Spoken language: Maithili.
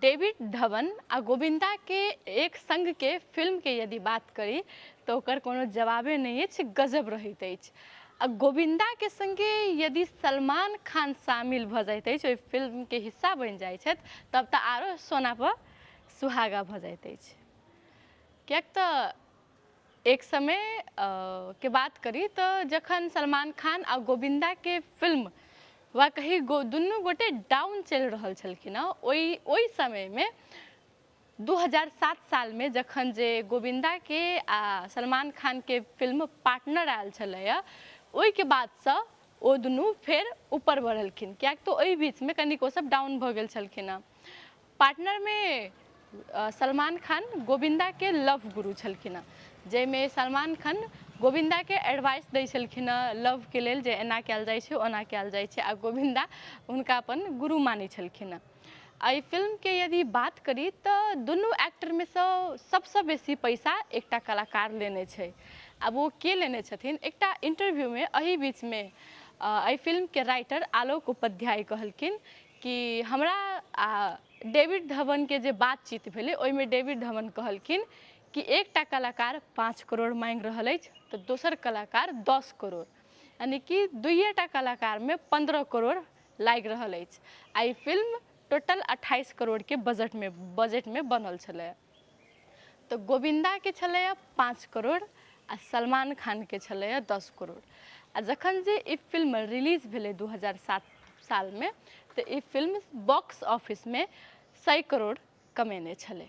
डेविड धवन आ गोविन्दाके एक सङ्गके फिल्मके यदि बात करी तऽ ओकर कोनो जवाबे नहि अछि, गजब रहैत अछि। आ गोविन्दाके सङ्गे यदि सलमान खान शामिल भऽ जाइत अछि, ओहि फिल्मके हिस्सा बनि जाइ छथि, तब तऽ आरो सोनापर सुहागा भऽ जाइत अछि, किएक तऽ एक समय के बात करी तऽ जखन सलमान खान आ गोविन्दाके फिल्म वा कही दुनू गोटे डाउन चलि रहल छलखिन हँ, ओहि समयमे 2007 सालमे जखन जे गोविन्दाके आ सलमान खानके फिल्म पार्टनर आयल छलैए, ओहिके बादसँ ओ दुनू फेर ऊपर बढ़लखिन, किएक तऽ ओहि बीचमे कनिक ओसभ डाउन भऽ गेल छलखिन हँ। पार्टनरमे सलमान खान गोविन्दाके लव गुरु छलखिन हँ, जाहिमे सलमान खान गोविन्दाके एडवाइस दै छलखिन हँ लवके लेल जे एना कयल जाइ छै, ओना कयल जाइ छै, आ गोविन्दा हुनका अपन गुरु मानै छलखिन हँ। एहि फिल्मके यदि बात करी तऽ दुनू एक्टरमे सँ सबसँ बेसी पैसा एकटा कलाकार लेने छै। आब ओ के लेने छथिन? एकटा इंटरव्यूमे एहि बीचमे एहि फिल्मके राइटर आलोक उपाध्याय कहलखिन कि हमरा आ डेविड धवनके जे बातचीत भेलै, ओहिमे डेविड धवन कहलखिन कि एकटा कलाकार 5 करोड़ मांगि रहल अछि तऽ दोसर कलाकार 10 करोड़, यानी कि दुइएटा कलाकारमे 15 करोड़ लागि रहल अछि। आ ई फिल्म टोटल 28 करोड़के बजटमे बनल छलै। तऽ गोविन्दाके छलैए 5 करोड़ आ सलमान खानके छलैए 10 करोड़। आ जखन जे ई फिल्म रिलीज भेलै 2007 सालमे, तऽ ई फिल्म बॉक्स ऑफिसमे 100 करोड़ कमेने छलै।